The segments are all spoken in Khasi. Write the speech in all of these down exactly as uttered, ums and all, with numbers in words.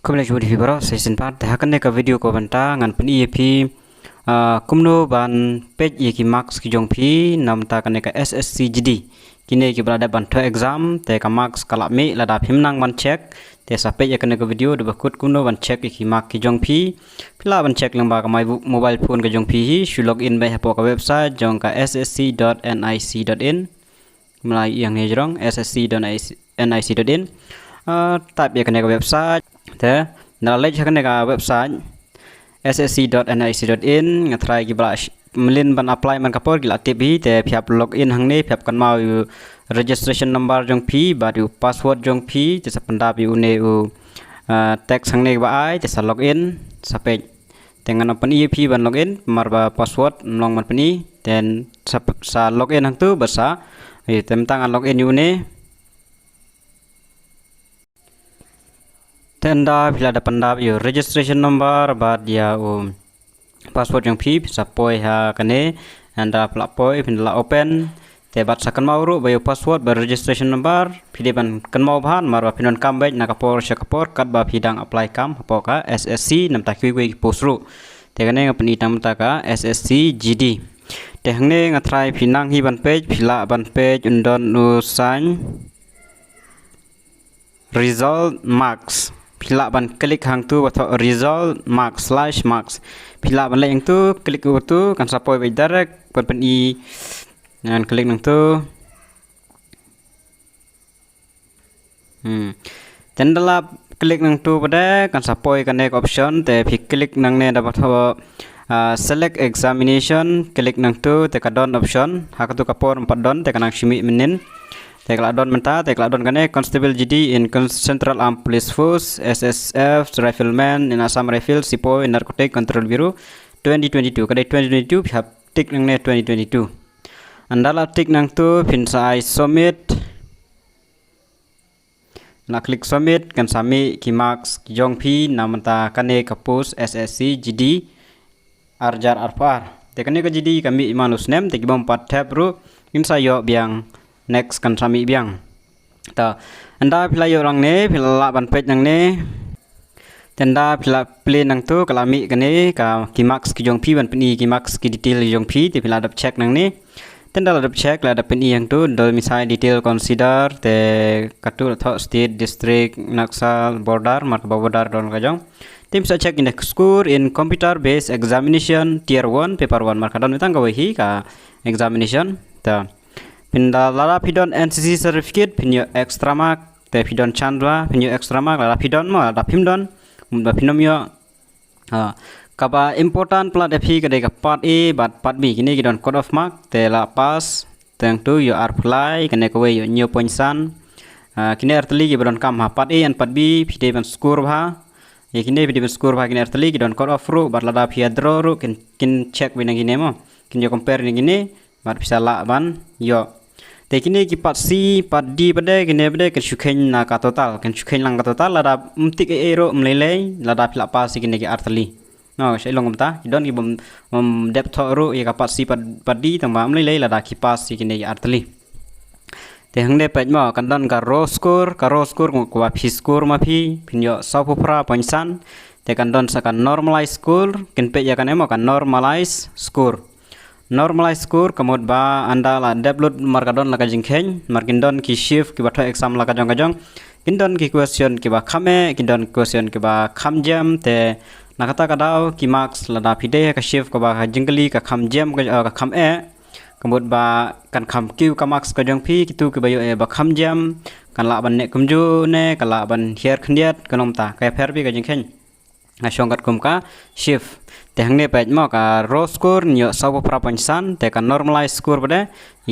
Khublei shibun ïa phi baroh sa shisien pat. Te ha kane ka video kaba mynta ngan pyni ïa phi, ah, kumno ban peit ïa ki marks ki jong phi namar kane ka S S C G D. Kine kiba la dep ban thoh exam te ka marks ka la mih lada phim nang ban check. Te sa peit ïa kane ka video da ba kut kumno ban check ïa ki mark ki jong phi. Phi lah ban check lyngba ka my mobile phone ka jong phi hi, shu log in beit hapoh ka website jong ka S S C dot N I C dot in. Mlai ïa ngi jrong S S C dot N I C dot in. Ah, type ïa kane ka website. Te nda leit ha kane ka website S S C dot N I C dot in, nga tharai kiba la sh-, mlien ban apply man ka por ki la tip hi. Te phi hap log in hangne, phi hap kynmaw ïa u registration number jong phi bad ïa u password jong phi. Te sa pyndap ïa une u, ah, text hangne ba ai, te sa log in, sa peit. Te ngan pyni ïa phi ban log in, namar ba password ym long ban pyni. Te sa, sa log in hangtu bad sa, eh, te mynta ngan log in ïa une. Te ynda phi la da pyndap ïa u registration number bad ïa u password jong phi, phin sa poi ha kane. Ynda phi la poi, phin da la open. Te bad sa kynmaw ruh ba ïa u password bad registration number phi dei ban kynmaw bha namar ba phin donkam beit na ka por sha ka por katba phi dang apply kam hapoh ka S S C namar kiwei kiwei ki post ruh. Te kane nga pyni tang mynta ka S S C G D. Te hangne nga tharai phi nang hi ban peit, phi lah ban peit un don u sign result marks. Phi lah ban click hangtu ba thoh result marks slash marks. Phi lah ban leit hangtu, click utu, kan sa poi beit direct, ban pyni. Ngan click nangtu. Hmm. Te ynda la click nangtu pat de, kan sa poi kane ka option, te phi click nangne da ba thoh, ah, select examination, click nangtu, te ka don option, ha katu ka por ym pat don, te ka nang shim mynnin. Te ka la don mynta, te ka la don kane Constable G D in Con-, Central Armed Police Force, S S F, Rifleman in Assam Rifles, Sepoy Narcotic Control Bureau, twenty twenty-two, ka dei twenty twenty-two, phi hap tick nangne twenty twenty-two. Ynda la tick nangtu phin sa ai submit. La click submit, kan sa mih ki marks ki jong phi namar kane ka post S S C G D ar hajar arphew ar. Te kane ka G D ka mih man u snem, te ki bym pat thep ruh kin sa ïoh biang, next kan sa mih biang. Ta, ynda phi la ïoh nangne, phi la lah ban peit nangne. Te ynda phi la plie nangtu ka la mih kane ka ki marks ki jong phi, ban pyni ki marks ki detail jong phi, te phi la dep check nangne. Te ynda la dep check, la dep pyni hangtu domicile detail consider, te katu la thoh state, district, Naxal, border, namar kaba border don ka jong. Te phi sa check ïa kane score in computer based examination tier one paper one, namar ka don tang kawei hi ka examination. Ta, phin da lada phi don N C C certificate phin ïoh extra mark, te phi don chance ba phin ïoh extra mark, lada phi don mo, lada phim don, mut ba phin ym ïoh. Ah, kaba important palat ïa phi ka dei ka part A bad part B, kine ki don cut off mark, te la pass, te hangtu ïoh arphew lai, kane kawei ïoh hynñiew point san. Ah, kine artylli kiba donkam ha part A and part B, phi dei ban score bha. Ïa kine phi dei ban score bha kine artylli, ki don cut off ruh, bad lada phi ïa draw ruh, kin, kin check beit na kine mo. Kin ïoh compare na kine, bad phi sa lah ban ïoh. Te kine ki part C, part D pat de, kine pat de, kin shu kheiñ na ka total, kin shu kheiñ lang ka total, lada ym tick ei ei ruh ym lei lei, lada phi la pass ïa kine ki artylli. No, shai long kumta, ki don ki bym, bym dep thoh ruh ïa ka part C, part, part D, tang ba ym lei lei, lada ki pass ïa kine ki artylli. Te hangne peit mo, kan don ka raw score, ka raw score, ngut kaba phi score ma phi, phin ïoh sawphew phra point san, te kan don sa ka normalized score, kin peit ïa kane mo, ka normalized score. Normalized score, ka mut ba ynda la dep lut namar ka don la ka jingkheiñ, namar kin don ki shift kiba thoh exam la ka jong ka jong. Kin don ki question kiba kham eh, kin don ki question kiba kham jem, te na kata ka daw ki marks lada phi dei ha ka shift kaba ka jingkylli ka kham jem, ka, eh, ka kham eh. Ka mut ba kan kham kiew ka marks ka jong phi, kitu kiba ïoh eh ba kham jem, kan lah ban neh kumjuh ne, kan lah ban hiar khyndiat, kan ym ta, ka ïapher bha ka jingkheiñ. Nga shong katkum ka shift. Te hangne peit mo ka raw score ïoh sawphew phra point san, te ka normalized score pat de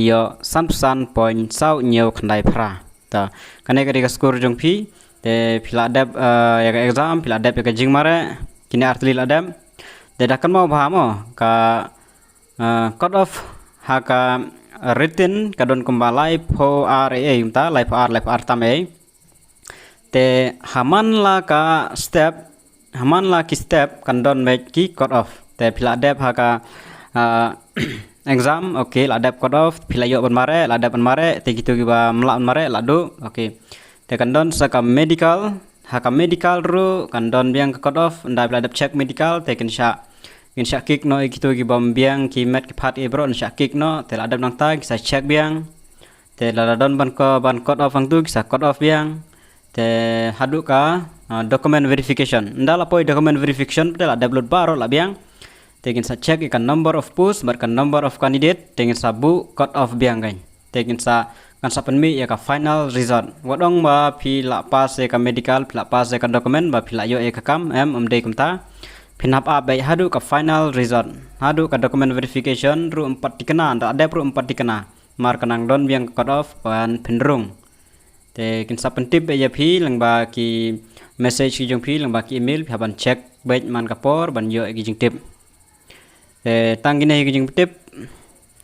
ïoh sanphew san point saw hynñiew khyndai phra. Ta, kane ka dei ka score jong phi, te phi la dep, eh, ïa ka exam, phi la dep ïa ka jingmareh, kine artylli la dep. Te da kynmaw bha mo, ka, eh, cut off ha ka written ka don kumba laiphew ar ei ei, mynta laiphew ar, laiphew ar tam ei ei. Te ha man la ka step, ha man la ki step kan don beit ki cut off. Te phi la dep ha ka, ah, exam, okay, la dep cut off, phi la ïoh ban mareh, la dep ban mareh, te kitu kiba ym lah ban mareh, la duh, okay. Te kan don sa ka medical, Ha ka medical ruh kan don biang ka cut off, ynda phi la dep check medical te kin shah, kin shah kick noh ïa kito ki bym biang ki met ki phad ki briew, kin shah kick noh. Te la dep nangta kin sa check biang. Te la, la don ban ko, ban cut off hangtu kin sa cut off biang. Te haduh ka, ah, document verification. Ynda la poi document verification te la dep lut baroh la biang. Te kin sa check ïa ka number of post bad ka number of candidate, te kin sa buh cut off biang kan. Te kin sa, kan sa pynmih ïa ka final result. Wat ong ba phi la pass ïa ka medical, phi la pass ïa ka document, ba phi la ïoh ïa ka kam, em, ym dei kumta. Phin hap ap beit haduh ka final result. Haduh ka document verification ruh ym pat thikna, ynda la dep ruh ym pat thikna. Namar ka nang don biang ka cut off ban pynrung. Te kin sa pyntip beit ïa phi lyngba ki message ki jong phi, lyngba ki email, phi hap ban check beit man ka por ban ïoh ïa ki jingtip. Te tang kine ki jingtip.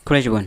Khublei shibun.